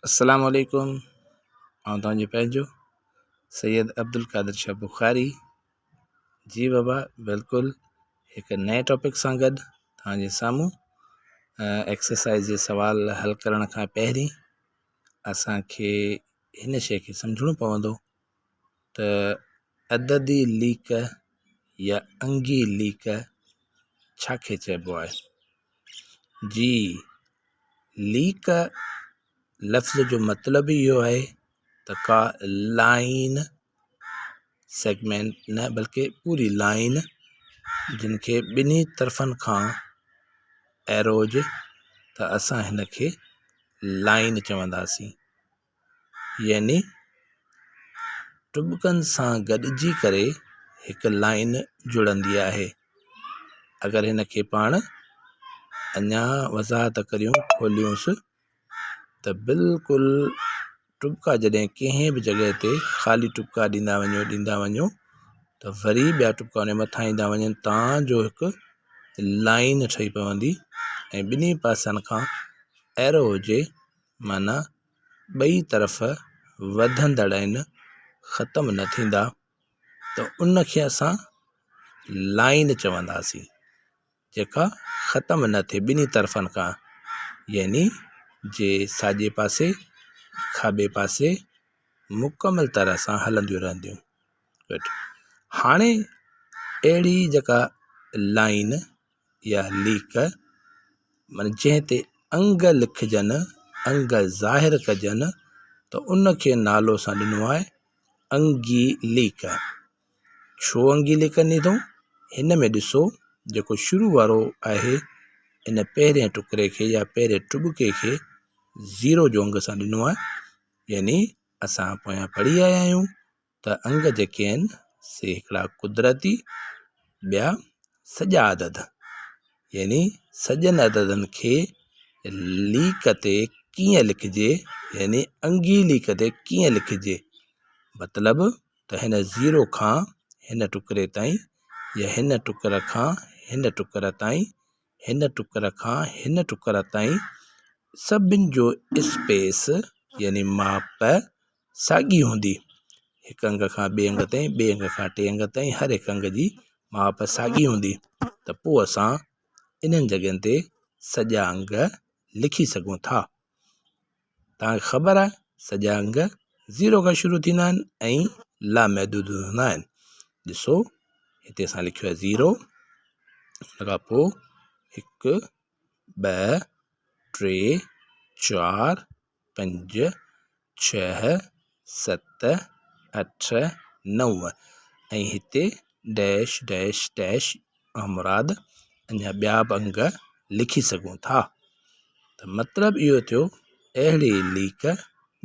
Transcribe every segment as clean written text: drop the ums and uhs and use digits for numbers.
السلام عليڪم آئون توهان جو پنهنجو سيد عبدالقادر شاهه بخاري جي بابا بلڪل هڪ نئين ٽاپڪ سان گڏ توهان جي سامهون ايڪسرسائز جي سوال حل ڪرڻ کان پهرين اسانکي هن شيء کي سمجهڻو پوندو ته عددي ليڪ يا انگي ليڪ ڇا کي چئبو آهي جي ليڪ لفظ جو مطلب ئي اهو آهي ته ڪا لائين سيگمينٽ نه بلڪه پوري لائين جن کي ٻنهي طرفن کان ايرو هجي ته اسان هن کي لائين چونداسين يعني ٽٻڪن سان گڏجي ڪري هڪ لائين جڙندي آهي. اگر هن کي پاڻ اڃا وضاحت ڪريون کوليونس ته بلڪل ٽٻڪا جڏهن ڪنهن به جڳهه تي خالي ٽٻڪا ڏيندا وڃو ڏيندا وڃو ته وري ٻيا ٽٻڪا ان مٿان ايندا وڃن تان جو هڪ لائين ٺهي پوندي ۽ ٻنهي پاسن کان ايرو هجي معنيٰ ٻئي طرف وڌندڙ آهن ختم نه ٿيندا ته ان کي اسان لائين چونداسين جيڪا ختم نه ٿئي ٻنهي طرفن کان يعني جي ساڄي پاسي کاٻي پاسي مڪمل طرح سان هلنديون رهنديون گڊ هاڻي اهڙي جيڪا لائين يا ليڪ معنيٰ جنهن تي انگ لکجن، انگ ظاهر ڪجن ته ان کي نالو اسان ڏنو آهي انگي ليڪ. ڇو انگي ليڪ ڏني اٿئون؟ هن ۾ ڏسو جيڪو شروع وارو آهي ان پهرين ٽڪري کي يا پهرين ٽٻڪي کي زيرو جو انگ اسان ڏنو آهي يعني اسان پويان پڙهي آيا آهيون ته انگ جيڪي آهن سي هڪڙا قدرتي ٻيا سڄا عدد يعني سڄن عددن کي ليڪ تي ڪيئن لکجي يعني انگي ليڪ تي ڪيئن لکجي مطلب ته هن زيرو کان هن ٽڪري تائين يا هن ٽڪر کان هن ٽڪر تائين هن ٽڪر کان هن ٽڪر تائين سڀن جو اسپيس يعني ماپ ساڳي هوندي. هڪ انگ کان ٻئي انگ تائين، ٻئي انگ کان ٽئين انگ تائين هر هڪ انگ جي ماپ ساڳي هوندي ته پوء اسان انهن جڳهين تي سڄا انگ لکي سگهون ٿا. توهان کي خبر آهي سڄا انگ زيرو کان شروع ٿيندا آهن ۽ لامحدود هوندا آهن. ڏسو هتي اسان لکيو آهي زيرو ان کان پوء هڪ ٻه ٽي چار پنج، ڇهه، ست، اٺ، نو ۽ هتي ڊيش ڊيش ڊيش مان مراد اڃا ٻيا به انگ لکي سگهون ٿا ته مطلب اهو ٿيو اهڙي ليڪ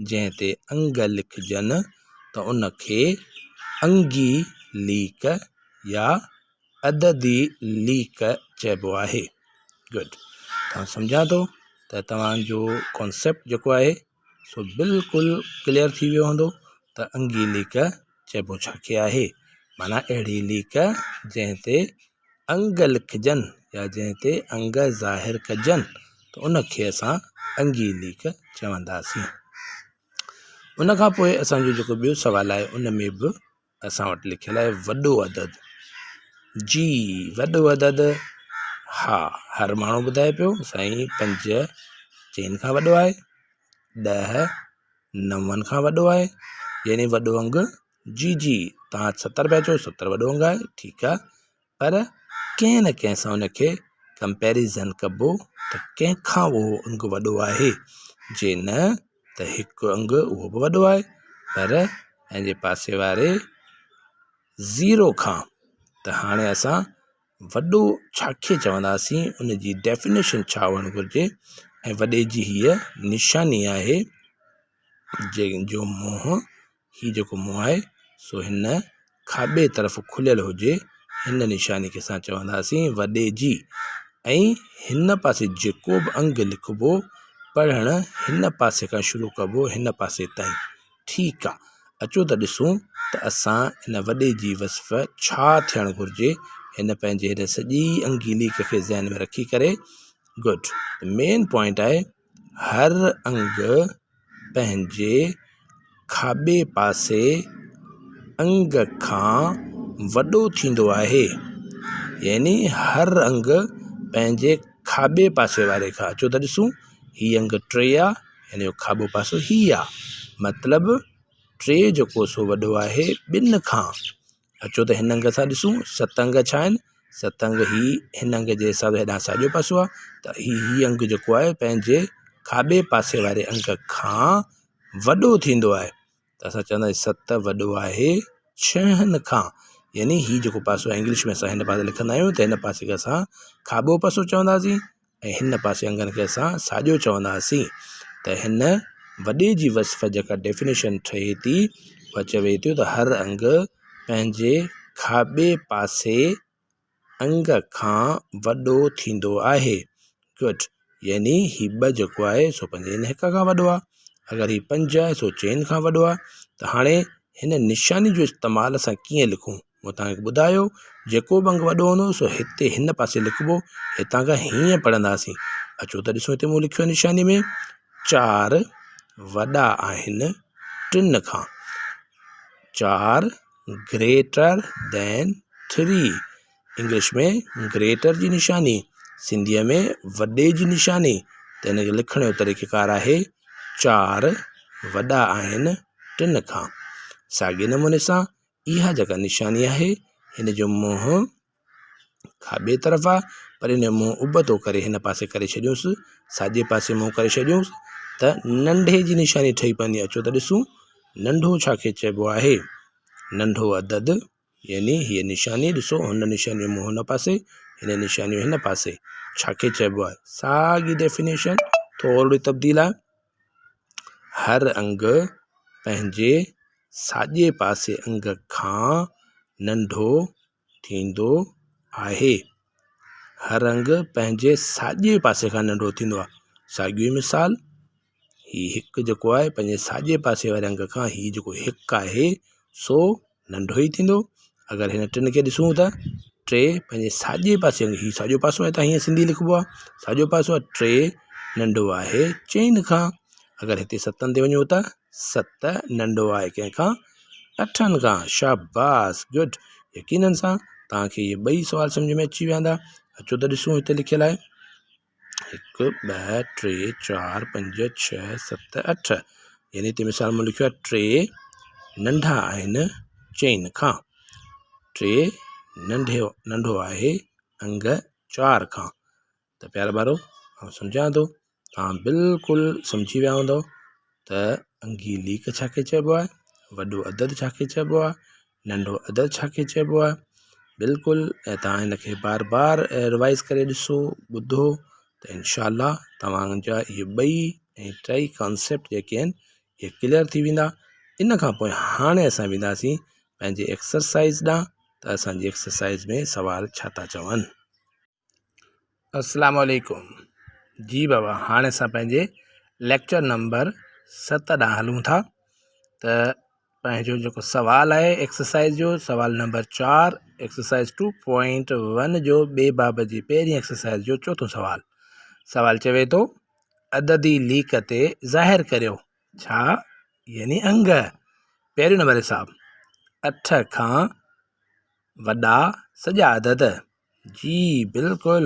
جنهن تي انگ لکجن ته ان کي انگي ليڪ يا عددي ليڪ چئبو آهي. گڊ ته سمجهان ٿو ته توهان جو ڪانسيپٽ جيڪو آهي سو بلڪل ڪليئر ٿي ويو هوندو ته انگي ليڪ چئبو ڇا کي آهي معنيٰ اهڙي ليڪ جنهن تي انگ لکجن يا جنهن تي انگ ظاهر ڪجن ته ان کي اسان انگي ليڪ چونداسين ان کان پوء اسانجو جيڪو ٻيو سوال آهي ان ۾ به اسان وٽ لکيل آهي وڏو عدد. جي وڏو عدد ها هر ماڻهو ٻڌائي پيو سائين پنج چئن کان وڏو آهي ڏهه نون کان وڏو آهي يعني وڏو انگ جي جي تان ستر پيا چئو ستر وڏو انگ آهي ٺيڪ آهي پر ڪنهن نه ڪنهن سان ان کي ڪمپيريزن ڪبو ته ڪنهن کان اهو انگ وڏو آهي جي نه ته هڪ انگ اهو به وڏو آهي پر پنهنجي پاسي واري زيرو کان ته هاڻي اسان وڏو ڇا کي چونداسين ان جي ڊيفينيشن ڇا هئڻ گهرجي ۽ وڏي جي هيء نشاني آهي جنهن جو منهن هي جيڪو منهن آهي سو هن کاٻي طرف کليل هجي هن نشاني کي اسان چونداسين وڏي جي ۽ هن پاسي جيڪو به انگ لکبو پڙهڻ هن پاسي کان شروع ڪبو هن پاسي تائين ٺيڪ آ اچو ته ڏسون ته اسان ان وڏي جي وصف ڇا ٿيڻ گهرجي هن پنهنجي هن سڄي انگي ليک کي ذهن ۾ رکي ڪري گڊ مين پوائنٽ آهي هر انگ. پنهنجي کاٻي پاسي انگ کان وڏو ٿيندو آهي. يعني هر انگ پنهنجي کاٻي پاسي واري کان. اچو ته ڏسون هي انگ ٽي آ هن جو کاٻو پاسو هي آ مطلب ٽي جيڪو سو وڏو آهي ٻن کان. اچو ته هن انگ سان ڏسون ست انگ ڇا آهن؟ ست انگ هي هن انگ جي حساب سان هيڏانهن ساڄو پاسو آهي ته هي هي انگ جيڪو آهي پنهنجي کاٻي پاسي واري انگ کان وڏو ٿيندو آهي ته اسان چوندا آهيون ست وڏو آهي ڇهن کان يعني هي جيڪو پاسو آهي انگلش ۾ اسان هن پاسي لکندا آهيون ته هن پاسي کي اسان کاٻو پاسو چونداسين ۽ هن پاسي انگن کي اسان ساڄو چونداسين ته هن وڏي جي وصف جيڪا ڊيفينيشن ٺهي ٿي اها چوي ٿي ته هر انگ پنهنجي کاٻي پاسي انگ کان وڏو ٿيندو آهي گڊ يعني هي ٻه جيڪو آهي سو پنهنجي هن هڪ کان وڏو آهي اگر هي پنج آهي سو چئن کان وڏو آهي ته هاڻي هن نشاني جو استعمال اسان ڪيئن لکون مون توهان کي ٻڌايو جيڪو به انگ وڏو هوندو سو هتي هن پاسي لکبو هتان کان هيئن پڙهنداسين اچو ته ڏسون هتي مون لکيو نشاني ۾ چار وڏا آهن ٽن کان چار گريٽر دين ٿري انگلش ۾ گريٽر جي نشاني سنڌيء ۾ وڏي جي نشاني ته هن کي لکڻ جو طريقيڪار آهي چار وڏا آهن ٽن کان ساڳي نموني سان اها جيڪا نشاني آهي هن جو منهن کاٻي طرف آ پر ان جو منهن ابتو ڪري هن پاسي ڪري ڇڏيونس ساڄي پاسي منهن ڪري ڇڏيونس ته ننڍي جي نشاني ٺهي پوندي اچو ته ڏسون ننڍو ڇا کي چئبو آهي ننڍو عدد يعني هيء نشاني ڏسو هن نشاني جو منهن هن پاسي هن نشاني جو هن پاسي ڇا کي چئبو آهي ساڳي ڊيفينيشن ٿورڙي تبديل آهي هر انگ پنهنجي ساڄي پاسي انگ کان ننڍو ٿيندو آهي. هر انگ پنهنجي ساڄي پاسي کان ننڍو ٿيندو آهي. ساڳيو ئي مثال هي هڪ جيڪو آهي پنهنجي ساڄي پاسي واري انگ کان هي جيڪو هڪ آهي سو ننڍو ئي ٿيندو. اگر هن ٽن کي ڏسون ته ٽي پنهنجي ساڄي پاسي هي ساڄو پاسو آهي ته هيئن سنڌي لکبو آهي ساڄو پاسو آهي ٽي ننڍو آهي چئن کان اگر هتي ستن تي وڃون ته ست ننڍو آهي ڪنهن کان اٺن کان شاباس گڊ يقينن سان توهان کي اهي ٻئي سوال سمجھ ۾ اچي ويا هوندا اچو ته ڏسون هتي لکيل آهي هڪ ٻه ٽي چار پنج ڇهه ست اٺ يعني هتي مثال مون لکيو آهي ٽي ننڍا آهن چئن کان ٽي ننڍي ننڍو آهي انگ چار کان ته پيارا ٻارو آئون سمجهان ٿو توهان بلڪل سمجهي ويا هوندؤ ته انگي ليڪ ڇا کي چئبو آهي وڏو عدد ڇا کي چئبو آهي ننڍو عدد ڇا کي چئبو آهي بلڪل ۽ توهان هن کي بار بار روائز ڪري ڏسو ٻڌو ته انشاء الله توهان جا اهي ٻئي ۽ ٽئي ڪانسيپٽ جيڪي آهن اهي ڪليئر ٿي ويندا ان کان پوء هاڻي اسان وينداسين پنهنجي ايڪسرسائز ڏانهن ته اسانجي ايڪسرسائز ۾ سوال ڇا ٿا چون. اسلام عليڪم جي بابا هاڻي اسان پنهنجي ليڪچر نمبر ست ڏانهن هلون ٿا ته پنهنجو جيڪو سوال آهي ايڪسرسائز جو سوال نمبر چار ايڪسرسائز ٽو پوائنٽ ون جو ٻئي باب جي پهرين ايڪسرسائز جو چوٿون سوال سوال چوي ٿو عددي ليڪ تي ظاهر ڪريو ڇا يعني انگ پهريون نمبر حساب اٺ کان وڏا سڄا عدد جي بلڪل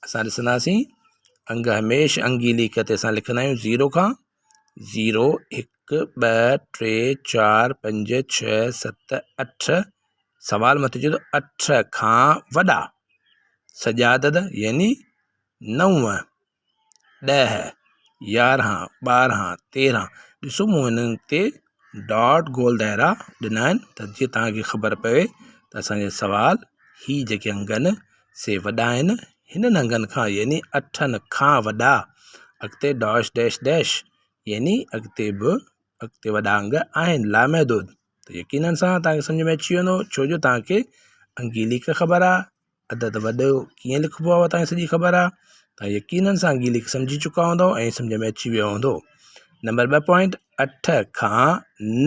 اسان ڏسنداسين انگ هميشھ انگي ليڪ تي اسان لکندا آهيون زيرو کان زيرو هڪ ٻه ٽي چار پنج ڇهه ست اٺ سوال مٿي چئي ٿو اٺ کان وڏا سڄا عدد يعني نو ڏهه، يارهن، ٻارهن، تيرهن ڏسو مون هنن تي ڊاٽ گول دائرا ڏنا آهن ته جيئن توهان کي خبر پوي ته اسان جو سوال هي جيڪي انگ آهن سي وڏا آهن هنن انگن کان يعني اٺن کان وڏا اڳتي ڊاش ڊيش ڊيش يعني اڳتي به اڳتي وڏا انگ آهن لامحدود ته يقينن سان توهان کي سمجهه ۾ اچي ويندو ڇو جو توهان کي انگي ليک خبر آهي عدد وڏو ڪيئن لکبو آهي اها توهان کي سڄي خبر آهي توهان يقينن سان انگي ليک سمجهي چڪا هوندؤ ۽ سمجهه ۾ اچي ويو هوندو نمبر ٻه پوائنٽ اٺ کان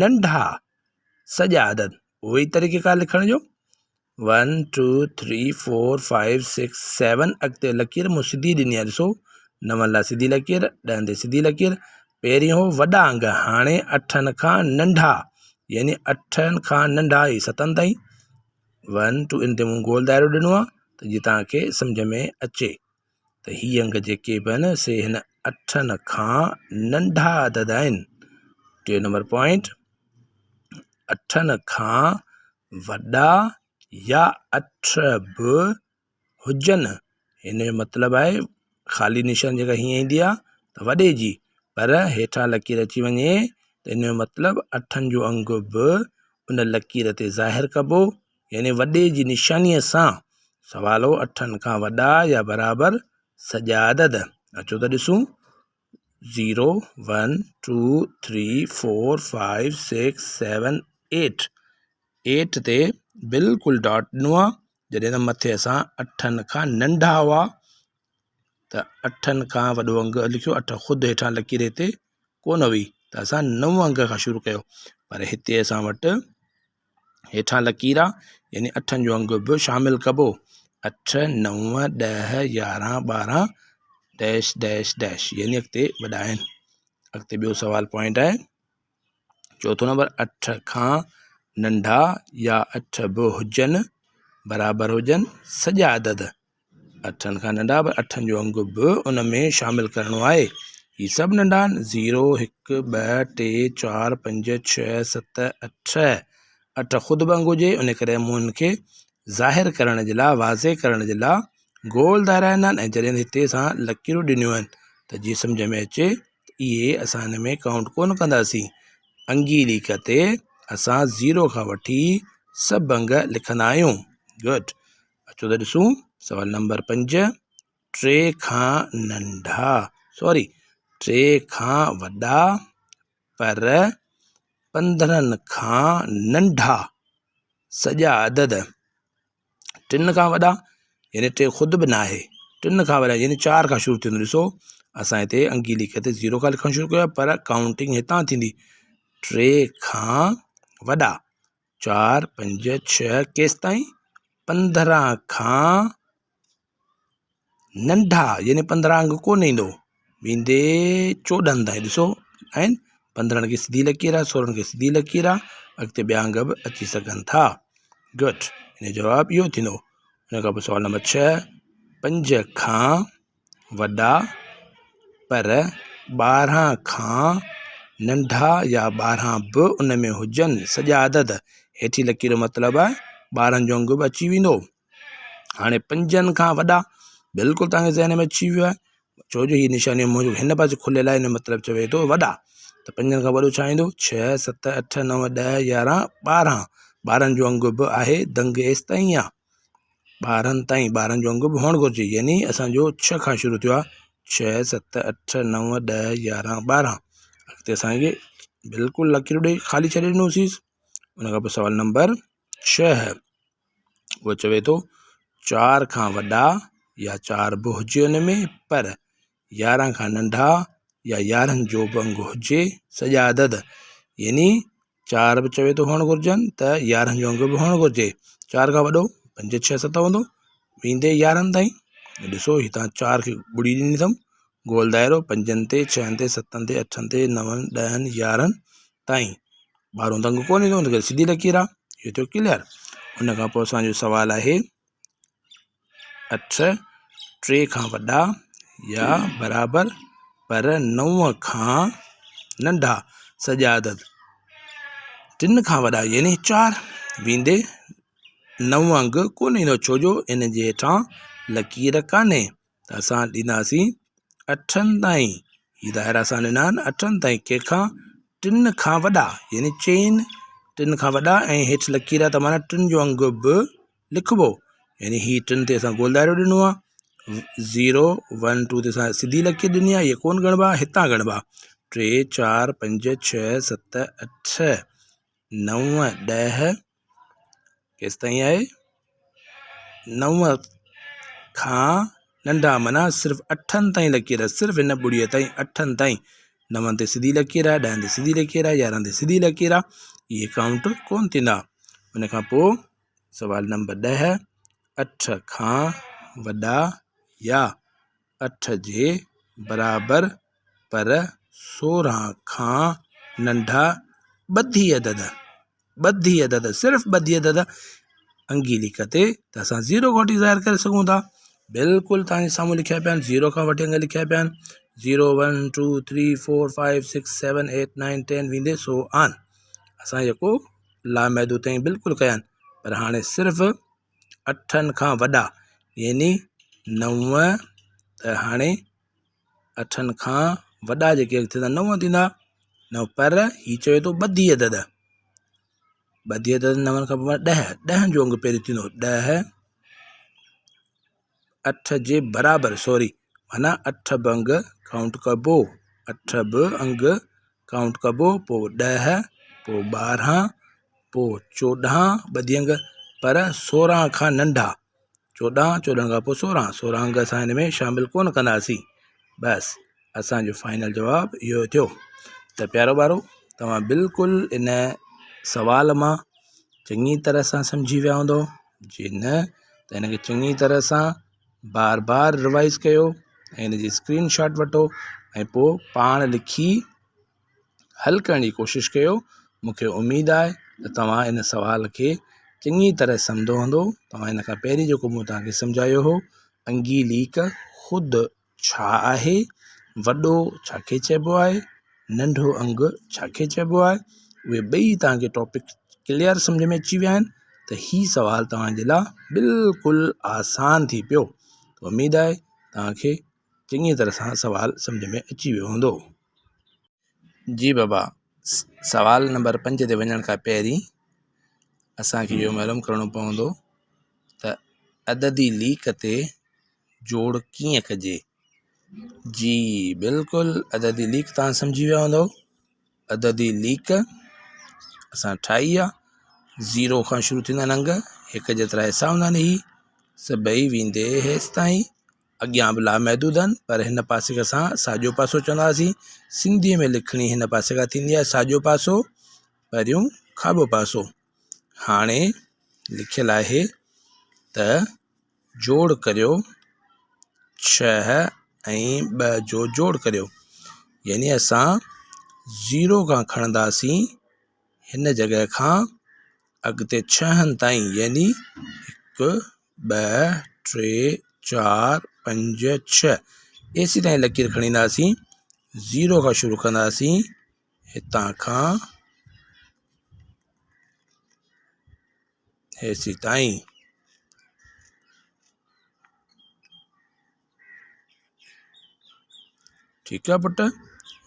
ننڍا سڄا عدد اهو ئي طريقي ڪار لکڻ جو one two three four five six seven اڳتي لڪير مون سڌي ڏني آهي ڏسو نون لاء سڌي لڪير ڏهن تي سڌي لڪير پهرين هو وڏا انگ هاڻي اٺن کان ننڍا يعني اٺن کان ننڍا هي ستن تائين ون ٽو ان تي مون گول دائرو ڏنو آهي ته جي توهان کي سمجهه ۾ اچي ته هي انگ جيڪي به آهن سي هن اٺن کان ننڍا عدد آهن. ٽيون نمبر پوائنٽ اٺن کان وڏا يا اٺ به هجن هن جو مطلب آهي خالي نشان جيڪا هيئن ايندي آهي ته وڏي جي پر هيٺان لڪير اچي وڃي ته ان جو مطلب اٺن جو انگ به ان لڪير تي ظاهر ڪبو يعني وڏي جي نشانيء سان. سوال هو اٺن کان وڏا يا برابر سڄا عدد. اچو ته ڏسون zero one two three four five six seven eight eight تي بلڪل ڊاٽ ڏنو آ جڏهن ته مٿي اسان اٺن کان ننڍا هئا ته اٺن کان وڏو انگ لکيو اٺ خود هيٺان لڪير هتي ڪونه هئي ته اسان نو انگ کان شروع ڪيو پر هتي اسان وٽ هيٺان لڪير آ يعني اٺن جو انگ به شامل ڪبو اٺ نو ڏهه يارهن ٻارهن ڊيش ڊيش ڊيش يعني اڳتي وڏا آهن اڳتي ٻيو سوال پوائنٽ آهي چوٿون نمبر اٺ کان ننڍا يا اٺ به هجن برابر هجن سڄا عدد اٺن کان ننڍا پر اٺن جو انگ به ان ۾ شامل ڪرڻو آهي. هي سڀ ننڍا آهن زيرو، هڪ، ٻه، ٽي، چار، پنج، ڇهه، ست، اٺ. اٺ خود به انگ هجي ان ڪري مون ان کي ظاهر ڪرڻ جي لاء واضح ڪرڻ جي لاء گول دائرا ڏنا آهن ۽ جڏهن هتي اسان لڪيرون ڏنيون آهن ته جيئن سمجهه ۾ اچي ته اهي اسان هن ۾ ڪائونٽ ڪونه ڪنداسين. انگي ليڪ تي اسان زيرو کان وٺي سڀ انگ لکندا آهيون. گڊ. اچو ته ڏسون سوال نمبر پنج ٽي کان ننڍا سوري ٽي کان وڏا پر پندرهن کان ننڍا سڄا عدد ٽن کان وڏا يعني ٽي خود به ناهي ٽن کان وڏا يعني چار کان شروع ٿيندو ڏسو اسان هتي انگي ليک تي زيرو کان لکڻ شروع ڪيو پر ڪائونٽنگ هتان ٿيندي ٽي کان وڏا چار، پنج، ڇهه ڪيستائين 15 کان ننڍا يعني 15 انگ ڪونه ايندو ويندي 14 تائين ڏسو آهن 15 کي سڌي لڪير آهي 16 کي سڌي لڪير آهي اڳتي ٻيا انگ به اچي سگهن ٿا گڊ ان جو جواب اهو ٿيندو ان کان پوء سوال نمبر 6 پنج کان وڏا پر 12 کان ننڍا يا 12 به ان ۾ هجن سڄا عدد هيٺين لڪير جو مطلب آهي 12 جو انگ به اچي ويندو هاڻي پنجن کان وڏا بلڪل توهان کي ذهن ۾ اچي ويو آهي ڇو جو هي نشاني منهنجو هن پاسي کليل آهي ان جو مطلب چوي ٿو وڏا ته پنجن کان وڏو ڇا ايندو ڇهه ست اٺ نو ڏهه يارهن ٻارهن ٻارهن جو انگ به آهي دنگ ايستائين آهي ٻارهن تائين ٻارهن جو انگ به هئڻ گهرجي يعني اسانجو ڇهه کان شروع ٿيو آهي ڇهه ست اٺ نو ڏهه يارهن ٻارهن اڳتي اسانکي بلڪل لڪيرون ڏئي خالي ڇڏي ڏنوسيس ان کان پوء سوال نمبر ڇهه اهو چوي ٿو چار کان وڏا يا چار به هجي ان ۾ پر يارهن کان ننڍا يا يارهن جو به انگ هجي سڄا عدد يعني چار به چوي ٿو هئڻ گهرجن ته يارهن جو انگ به هئڻ گهرجي چار کان وڏو پنج ڇهه ست هوندو ويندي يارهن تائين ڏسو هتان چار کي ٻڙي ڏني اٿم گول دائرو پنجن تي ڇهن تي ستن تي اٺن تي نون ڏهن يارهن تائين ٻارهون ته انگ ڪونه ايندو ان ڪري سڌي لڪير آهي اهو ٿيو ڪليئر ان کان پوء اسانجو سوال آهي اٺ ٽي کان وڏا يا برابر پر نو کان ننڍا سڄا عدد ٽن کان وڏا يعني چار ويندي نو انگ ڪونه ايندو ڇو جو ان جي هيٺان لڪير ڪانهي ته اسان ڏينداسين اٺن تائين هي دائرا اسان ڏنا آهن اٺن تائين ڪنهن کان ٽن کان وڏا يعني چئن ٽن کان وڏا ۽ هيٺ لڪير آهي ته معنيٰ ٽن جو انگ به لکبو يعني هي ٽن تي اسان گول دائرو ڏنو آهي زيرو ون ٽو تي اسان سڌي لڪير ڏني آهي اهي ڪونه ڳڻبا هتان ڳڻبا ٽي چار پنج ڇهه ست اٺ نو ڏهه ڪيستائين آهي نو کان ننڍا معنيٰ صرف اٺن تائين لڪير صرف هن ٻڙيء تائين اٺن تائين نون تي سڌي لڪير آهي ڏهن تي سڌي لڪير آهي يارهن تي سڌي لڪير آهي اهي ڪائونٽ ڪونه ٿيندا ان کان پوء سوال نمبر ڏهه اٺ کان وڏا يا اٺ جي برابر پر 16 کان ننڍا ٻڌي عدد، ٻڌي عدد، صرف ٻڌي عدد انگي ليڪ تي ته اسان زيرو کان وٺي ظاهر ڪري سگهون ٿا. بلڪل توهان جي سامهون لکيا پيا آهن، زيرو کان وٺي انگ لکيا پيا آهن، zero, one, two, three, four, five, six, seven, eight, nine, ten ويندي سو آن. اسان جيڪو لامحدود تائين بلڪل ڪيا آهن، پر هاڻي صرف اٺن کان وڏا يعني نو، ته هاڻي اٺن کان وڏا جيڪي ٿيندا نو ٿيندا نو، پر هي چوي ٿو ٻڌي عدد، ٻڌي عدد نون کان پوء ڏهه، ڏهن جو انگ پهريون ٿيندو ڏهه اٺ جي برابر، سوري معنيٰ اٺ به انگ ڪائونٽ ڪبو، اٺ به انگ ڪائونٽ ڪبو، پوء ڏهه، پوء 12، پوء 14 ٻڌي انگ، پر 16 کان ننڍا، 14، 14 کان پوء 16، 16 انگ اسان هن ۾ شامل ڪونه ڪنداسين. بس اسان جو فائنل جواب اهو ٿيو. ته پيارو ٻارو توهان بلڪل ان سوال مان چڱي طرح سان سمجهي ويا هوندو، جي نه ته هن کي چڱي طرح سان بار بار روائز ڪيو ۽ هن جي اسڪرين شاٽ وٺو ۽ پوء پاڻ لکي حل ڪرڻ جي ڪوشش ڪيو. مون کي اميد آهي ته توهان ان سوال کي چڱي طرح سمجهندو هوندو. توهان هن کان پهرين جيڪو مون توهان کي سمجهايو هو، انگي ليڪ خود ڇا آهي، وڏو ڇا کي چئبو آهي، ننڍو انگ ڇا کي چئبو آهي، اهي ٻئي توهان کي ٽاپڪ ڪليئر سمجهه ۾ اچي ويا آهن ته هي سوال توهان جي لاء بلڪل آسان ٿي پيو. ته اميد آهي توهان کي چڱي طرح سان سوال سمجهه ۾ اچي ويو هوندو. جي بابا سوال نمبر 5 تي وڃڻ کان پهرين اسان کي اهو معلوم ڪرڻو پوندو ته عددي ليڪ تي جوڙ ڪيئن ڪجي؟ جي بلڪل عددي ليڪ تان سمجهي ويا هوندو. عددي ليڪ اسان ٺاهي آ، زيرو کان شروع ٿيندا آهن انگ، هڪ جيترا حصا هوندا آهن، هي سڀئي ويندي هيستائين اڳيان به لامحدود آهن، پر هن پاسي کان اسان ساڄو پاسو چوندا هئاسين. سنڌيء ۾ لکڻي هن پاسي کان ٿيندي آهي ساڄو پاسو، پهريون کاٻو پاسو. هاڻي لکيل آهي ته جوڙ ڪريو، 6 ۽ 2 جو جوڙ ڪريو، يعني اسان زيرو کان کڻنداسين هن جڳهه کان اڳتي ڇهن تائين، يعني 1، 2، 3، 4، 5، 6 ايسي تائين لڪير کڻينداسين. زيرو کان شروع ڪنداسين هتان کان هيسي تائين. ٺيڪ آ پٽ،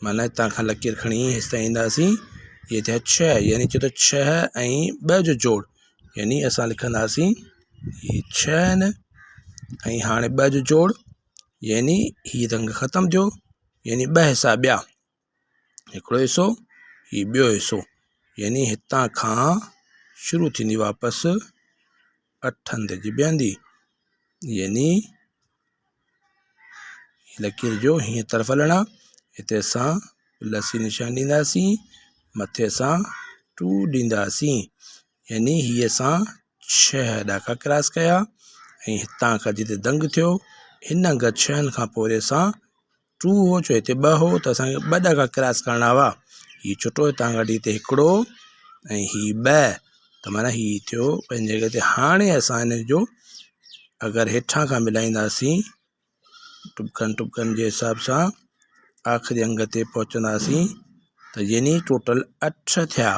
معنيٰ هتان کان لڪير کڻي هيستائين اينداسين. هي ٿيا 6، يعني چئو ته 6 ۽ 2 جو جوڙ، يعني اسان لکنداسين هي 6 آهن ۽ هاڻي 2 جو جوڙ، يعني هي رنگ ختم ٿيو، يعني 2 حصا ٻيا، هڪڙو حصو هي ٻيو حصو، يعني هتان کان شروع ٿيندي واپس اٺن تي اچي بيهندي، يعني لڪير جو هيئن طرف هلڻ آ. هتي اسان پلس جي نشان ڏينداسين، مٿي اسان 2 ڏينداسين، يعني هي اسان 6 ڏاڪا ڪراس ڪيا ۽ هتان کان جتي دنگ ٿيو هن انگ ڇهن کان پوء وري اسان 2 هو، ڇو هتي 2 هو ته اسان کي 2 ڏاڪا ڪراس ڪرڻا هئا. هي ڇٽو هتان کان وٺي هتي هڪڙو ۽ هي 2، ته معنيٰ هي ٿيو پنهنجي جڳهه تي. هاڻي اسان هن جو اگر هيٺان کان ملائينداسين ٽٻڪن ٽٻڪن جي حساب سان آخري انگ تي پهچنداسين ته يعني ٽوٽل 8 ٿيا،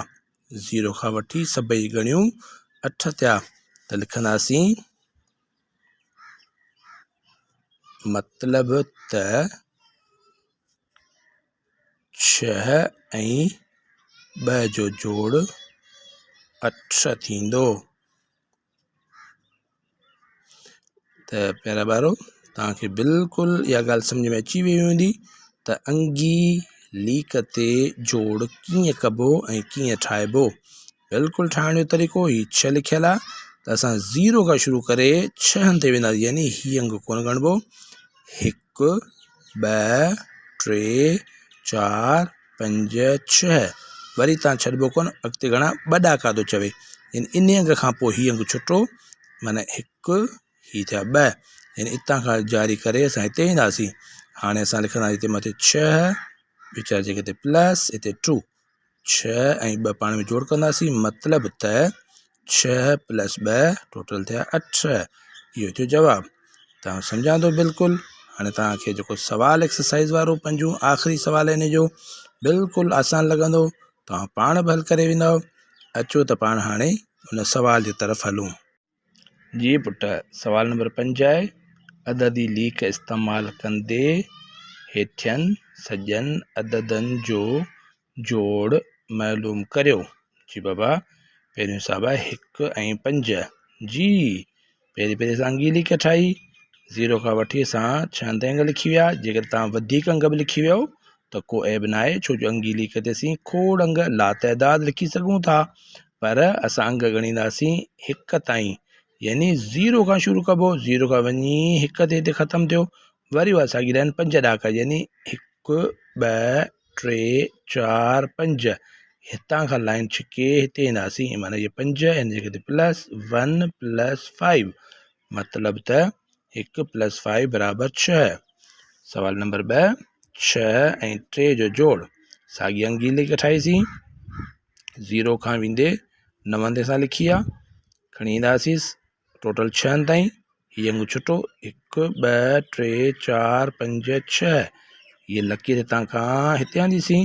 زيرو کان وٺي سڀئي ڳڻيون 8 ٿيا، ته لکنداسين مطلب ته 6 ۽ 2 جو جوڙ 8 ٿيندو. ته پيارا ٻارو توهان کي بلڪل اها ڳالهه سمجهه ۾ اچي وئي هوندي ته انگي ليڪ تي جوڙ ڪيئن ڪبو ۽ ڪيئن ٺاهبو. بلڪل ٺاهڻ جو طريقو هي 6 لکيل آهي ته اسان زيرو کان شروع ڪري ڇهن تي وينداسين، يعني هي انگ ڪونه ڳڻبو، 1، 2، 3، 4، 5، 6، وري تان ڇڏبو ڪونه، اڳتي گهڻا 2 ڏاڪا ٿو چوي، يعني انهي انگ کان پوء هي انگ ڇٽو، معنيٰ 1، هي ٿيا 2، يعني اتان کان جاري ڪري اسان هتي اينداسين. هاڻي اسان لکنداسين هتي مٿي 6، وچ واري جڳهه تي پلس هتي ٽو ڇهه ۽ ٻه پاڻ ۾ جوڙ ڪنداسين مطلب ته ڇهه پلس ٻه ٽوٽل ٿيا اٺ. اهو ٿيو جواب. توهان سمجهان ٿو بلڪل. هاڻي توهان کي جيڪو سوال ايڪسرسائز وارو پنجون آخري سوال ان جو بلڪل آسان لڳندو. توهان پاڻ به حل ڪري ويندؤ. اچو ته پاڻ هاڻي ان سوال جي طرف هلون. جي پٽ سوال نمبر پنج آهي عددي ليڪ استعمال ڪندي هيٺين سڄن عددن جو جوڙ معلوم ڪريو. جي بابا پهريون حساب آهي هڪ ۽ پنج. جي پهرين پهرين اسان انگي ليڪ ٺاهي زيرو کان وٺي اسان ڇهن تائين انگ لکي ويا جيڪڏهن توهان وڌيڪ انگ به لکي ويو ته ڪو عيب ناهي ڇو جو انگي ليڪ تي اسين کوڙ انگ لاتعداد لکي سگهون ٿا پر اسان انگ ڳڻينداسين هڪ تائين يعني زيرو کان شروع ڪبو زيرو کان وڃي هڪ تي هتي ختم ٿيو وري اها ساڳي لائن پنج ڏاڪا يعني هڪ ٻه ٽي چار پنج هتان کان لائن ڇڪي هتي اينداسين معنيٰ هي پنج هن جڳهه تي پلس ون پلس فائيو مطلب ته هڪ پلس فائيو برابر ڇهه. سوال نمبر ٻه، ڇهه ۽ ٽي جو جوڙ. ساڳي انگي ليک ٺاهيسين. زيرو کان ويندي نون تي اسان لکي آ. کڻي اينداسيس ٽوٽل ڇهن تائين. هي انگ ڇٽو هڪ ٻه ٽي چار پنج ڇهه. هيء لڪير هتان کان هتي آنديسين.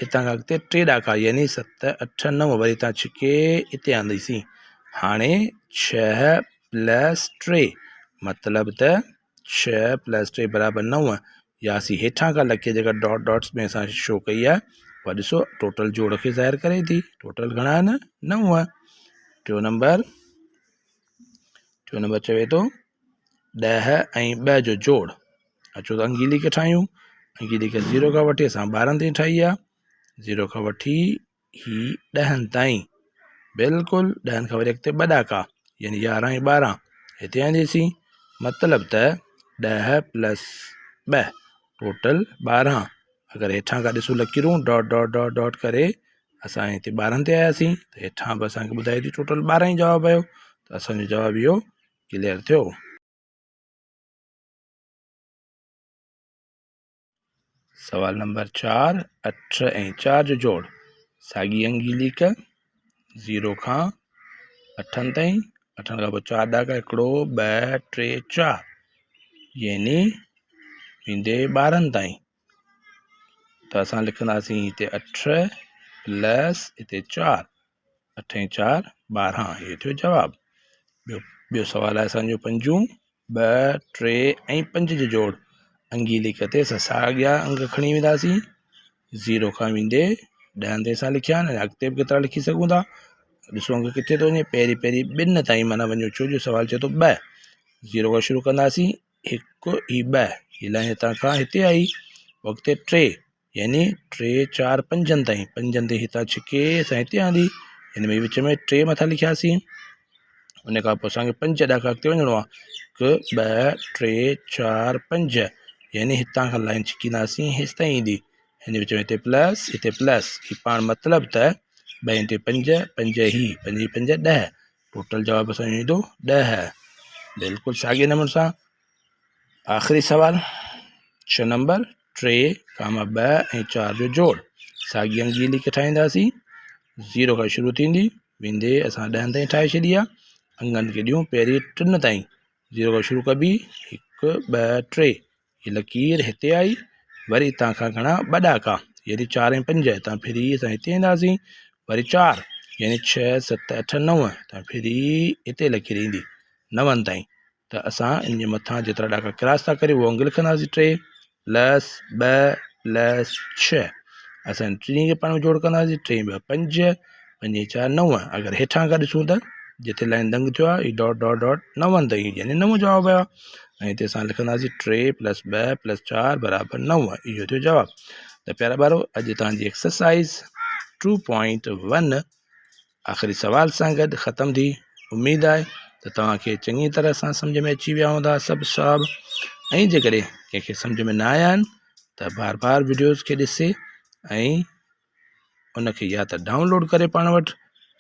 هتان کان اڳتي ٽي ڏاڪا يعني ست اٺ نو وري هتان ڇڪي هتي آنديسين. هاڻي ڇهه پلس ٽي مطلب ته ڇهه پلس ٽي برابر نو يا اسين هيٺان کان لکي جيڪا ڊاٽ ڊاٽس ۾ اسان شو ڪئي آهي اها ڏسو ٽوٽل جوڙ کي ظاهر ڪري ٿي ٽوٽل گهڻا آهن نو. ٽيون نمبر، ٽيون نمبر چوي ٿو ڏهه ۽ ٻه جو جوڙ. اچو ته انگي ليڪ ٺاهيون. انگي ليڪ زيرو کان وٺي اسان ٻارهن تائين ٺاهي آهي. زيرو کان وٺي هي ڏهن تائين بلڪل ڏهن کان وري اڳتي ٻه ڏاڪا يعني يارهن ۽ ٻارهن هتي آنديسين مطلب ته ڏهه پلس ٻه ٽوٽل ٻارهن اگر هيٺان کان ڏسون لڪيرون ڊاٽ ڊاٽ ڊاٽ ڊاٽ ڪري اسان هتي ٻارهن تي آياسين ته هيٺان به اسانکي ٻڌائي ٿي ٽوٽل ٻارهن ئي جواب آيو ته اسانجو جواب اهو ڪليئر ٿيو. سوال نمبر چار، اٺ ۽ چار جو جوڙ. ساڳي انگي ليڪ زيرو کان اٺن تائين، اٺن کان پوء چار ڏاڪا هڪڙو ٻه ٽي چار يعني ويندي ٻارهن تائين ته اسان لکنداسين هتي اٺ پلس هتي چار اٺ ۽ چار ٻارهن اهو ٿيو جواب. ٻيو سوال آهي اسانجو پنجون ٻه، ٽي ۽ پنج جو جوڙ انگي ليڪ تي اسان ساڳيا انگ کڻي وينداسين. زيرو کان ويندي ڏهن تائين اسان لکيا آهن ۽ اڳتي به ڪيترا لکي سگهون ٿا. ڏسو انگ ڪٿي ٿو وڃي پهرين پهرين ٻن تائين معنيٰ وڃو ڇو جو سوال چئي ٿو ٻه. زيرو کان شروع ڪنداسين هڪ هي ٻه هي لائن هتان کان هتي آئي پوء اڳتي ٽي يعني ٽي چار پنجن تائين پنجن تي هتان ڇڪي اسان هتي آندي هن ۾ وچ ۾ ٽي مٿان لکياسين ان کان پوء اسانکي پنج ڏاڪا اڳتي وڃڻو آهي هڪ ٻه ٽي چار پنج يعني هتان کان لائن ڇڪينداسين هيس تائين ايندي هن وچ ۾ هتي پلس هتي پلس هي پاڻ مطلب ته ٻه ۽ ٽي پنج پنج هي پنج هي پنج ڏهه ٽوٽل جواب اسانجو ايندو ڏهه بلڪل ساڳي نموني سان آخري سوال ڇهه نمبر ٽي ڪاما ٻه ۽ چار جو جوڙ. ساڳي انگي ليڪ ٺاهينداسين. زيرو کان شروع ٿيندي ويندي اسان ڏهن تائين ٺاهي ڇڏي آ. انگن کي ڏيون پهرين ٽن تائين. زيرو کان شروع ڪبي هڪ ٻه ٽي. هي لڪير هتي آئي وري هتان کان گهڻا ٻه ڏاڪا يعني چار ۽ پنج هتان ڦري اسان هتي اينداسين وري چار يعني ڇهه ست اٺ نو هتان ڦري هتي لڪير ايندي نون تائين ته اسان ان جي مٿان جيترا ڏاڪا ڪراس ٿا ڪريون اهو انگ لکنداسين ٽي پلس ٻه پلس ڇهه اسان ٽنهي کي پاڻ ۾ جوڙ ڪنداسين ٽي ٻه پنج پنج چار نو اگر هيٺان کان ڏسون ته جتي لائن دنگ ٿيو آهي هي ڊاٽ ڊاٽ ڊاٽ نون تائين يعني نو جواب آيو ۽ هتي اسان لکنداسين ٽي پلس ٻه پلس چار برابر نو اهو ٿيو جواب ته پيارا ٻارو اڄ توهان جي ايڪسرسائز 2.1 آخري سوال سان گڏ ختم ٿي. اميد آهي ته توهان کي چڱي طرح سان سمجهه ۾ اچي ويا هوندا سڀ سواب ۽ جيڪڏهن ڪنهن کي سمجهه ۾ نه آيا آهن ته بار بار وڊيوز کي ڏسي ۽ ان کي يا ته ڊائونلوڊ ڪري پاڻ وٽ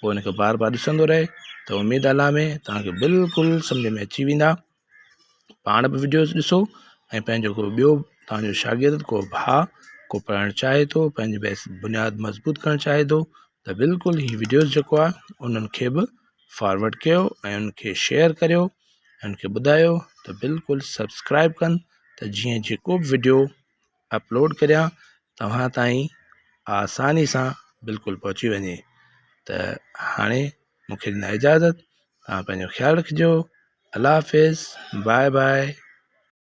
پوء ان کي بار بار ڏسندو رهي ته اميد الله ۾ توهان کي بلڪل سمجهه ۾ اچي ويندا. پاڻ به وڊيوز ڏسو ۽ پنهنجو ڪو ٻيو توهان جو شاگرد ڪو ڀاء ڪو پڙهڻ چاهي ٿو پنهنجي بيس بنياد مضبوط ڪرڻ چاهي ٿو ته بلڪل هي وڊيوز جيڪو آهي انهن کي به فارورڊ ڪيو ۽ ان کي شيئر ڪريو ۽ ان کي ٻڌايو ته بلڪل سبسڪرائب ڪن ته جيئن جيڪو به وڊيو اپلوڊ ڪريان توهان تائين آساني سان بلڪل پهچي وڃي ته هاڻي مونکي ڏنا اجازت توهان پنهنجو خيال رکجو الله حافظ باء باء.